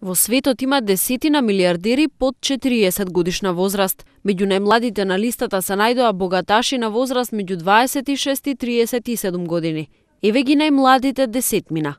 Во светот има десетина милиардери под 40 годишна возраст. Меѓу најмладите на листата се најдоа богаташи на возраст меѓу 26 и 37 години. Еве ги најмладите десетмина.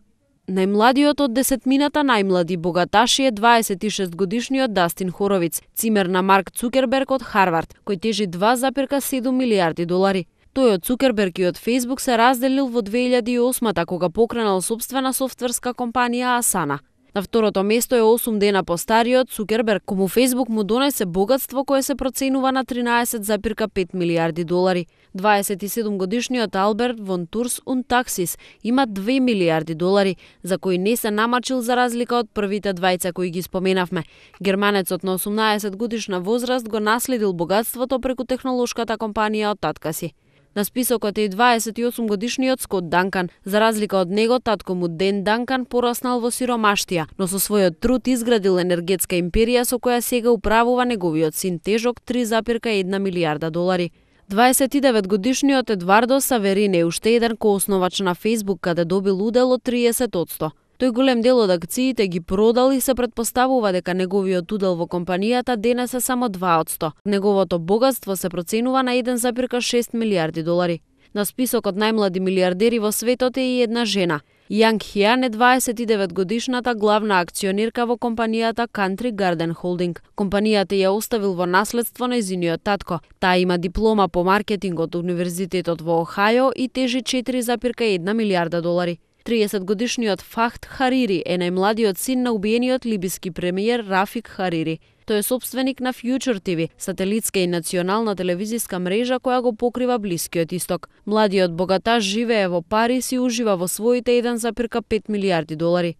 Најмладиот од десетмината најмлади богаташи е 26 годишниот Дастин Хоровиц, цимер на Марк Цукерберг од Харвард, кој тежи 2,7 милиарди долари. Тој од Цукерберг и од Фейсбук се разделил во 2008 кога покренал собствена софтверска компанија Asana. На второто место е 8 дена постариот Цукерберг, кому Фейсбук му донесе богатство кое се проценува на 13,5 милиарди долари. 27 годишниот Алберт Вон Турс und Taxis има 2 милиарди долари, за кои не се намачил за разлика од првите двајца кои ги споменавме. Германецот на 18 годишна возраст го наследил богатството преку технолошката компанија од татка си. На списокот е и 28 годишниот Скот Данкан. За разлика од него, татко му Ден Данкан пораснал во сиромаштија, но со својот труд изградил енергетска империја со која сега управува неговиот син тежок 3,1 милиарда долари. 29 годишниот Едвардо Саверин е уште еден коосновач на Фейсбук, каде добил удел од 30%. Тој голем дел од акциите ги продал и се претпоставува дека неговиот удел во компанијата денес е само 2%. Неговото богатство се проценува на 1,6 милиарди долари. На списокот најмлади милиардери во светот е и една жена. Јанг Хиан е 29 годишната главна акционерка во компанијата Country Garden Holding. Компанијата ја оставил во наследство нејзиниот татко. Таа има диплома по маркетинг од Универзитетот во Охајо и тежи 4,1 милиарда долари. 30 годишниот Фахт Харири е најмладиот син на убиениот либиски премиер Рафик Харири. Тој е собственик на Future TV, сателитска и национална телевизиска мрежа која го покрива Блискиот исток. Младиот богаташ живее во Париз и ужива во своите 1,5 милиарди долари.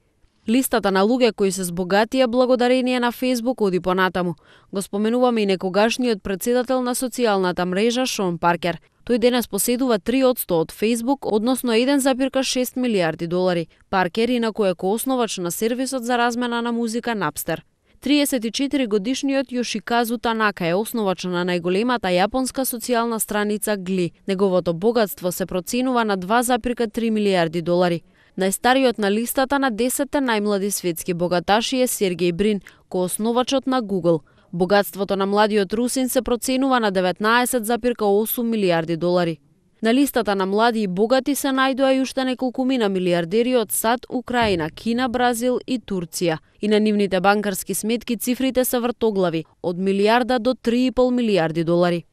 Листата на луѓе кои се збогатија благодарение на Фейсбук оди понатаму. Го споменуваме и некогашниот претседател на социјалната мрежа Шон Паркер. Тој денес поседува 3% од Фейсбук, односно 1,6 милиарди долари. Паркер инаку е коосновач на сервисот за размена на музика Napster. 34 годишниот Јошиказу Танака е основач на најголемата јапонска социјална страница Glee. Неговото богатство се проценува на 2,3 милиарди долари. Најстариот на листата на 10 најмлади светски богаташи е Сергеј Брин, коосновачот на Google. Богатството на младиот русин се проценува на 19,8 милиарди долари. На листата на млади и богати се најдоа и уште неколкумина милиардери од САД, Украина, Кина, Бразил и Турција. И на нивните банкарски сметки цифрите се вртоглави, од милиарда до 3,5 милиарди долари.